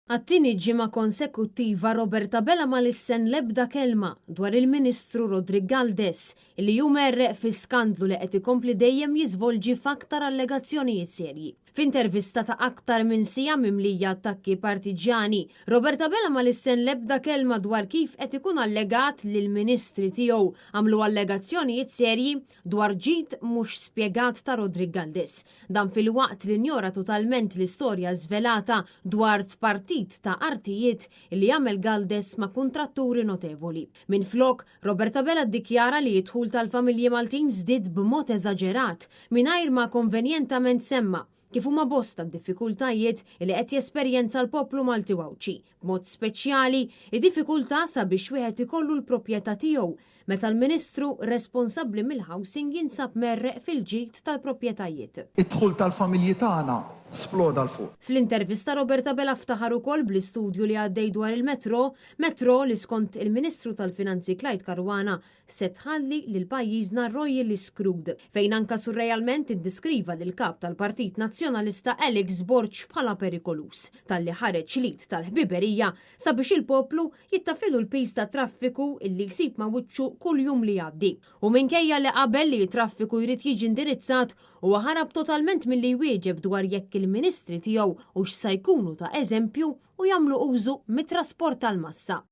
Għat-tieni ġimgħa konsekuttiva Robert Abela ma lissen l-ebda kelma dwar il-Ministru Roderick Galdes li hu mgħerreq fi skandlu li qed ikompli dejjem jiżvolġi f'aktar allegazzjonijiet serji. F'intervista ta' aktar minn siegħa mimlija attakki partiġġjani, Robert Abela ma lissen l-ebda kelma dwar kif qed ikun allegat li l-ministri tiegħu għamlu allegazzjonijiet serji dwar ġid mhux spjegat ta' Roderick Galdes. Dan filwaqt li njora totalment l-istorja żvelata dwar tpartit ta' artijiet li għamel Galdes ma' kuntratturi notevoli. Minflok, Robert Abela ddikjara li d-dħul tal-familji Maltin żdied b'mod eżaġerat mingħajr ma konvenjentament semma kif huma bosta d-diffikultajiet li qed jesperjenza l-poplu Malti u Għawdxi, b'mod speċjali id-diffikultà sabiex wieħed ikollu l-proprjetà tiegħu meta l-Ministru responsabbli mill-housing jinsab mgħerreq fil-ġid tal-proprjetajiet. Id-dħul tal-familji tagħna sploda 'l fuq. Fl-intervista Robert Abela ftaħar ukoll bl-istudju li għaddej dwar il-metro, metro li skont il-Ministru tal-Finanzi Clyde Caruana se tħalli lil pajjiżna royally screwed, fejn anka surrealment iddiskriva lill-Kap tal-Partit Nazzjonalista Alex Borg bħala perikoluż talli ħareġ l-id tal-ħbiberija sabiex il-poplu jittafilu l-piż tat-traffiku illi jsib ma' wiċċu kull jum li jgħaddi. U minkejja li qabel li t-traffiku jrid jiġi indirizzat, huwa ħarab totalment milli jwieġeb dwar jekk il-ministri tiegħu hux sa jkunu ta' eżempju u jagħmlu użu mit-trasport tal-massa.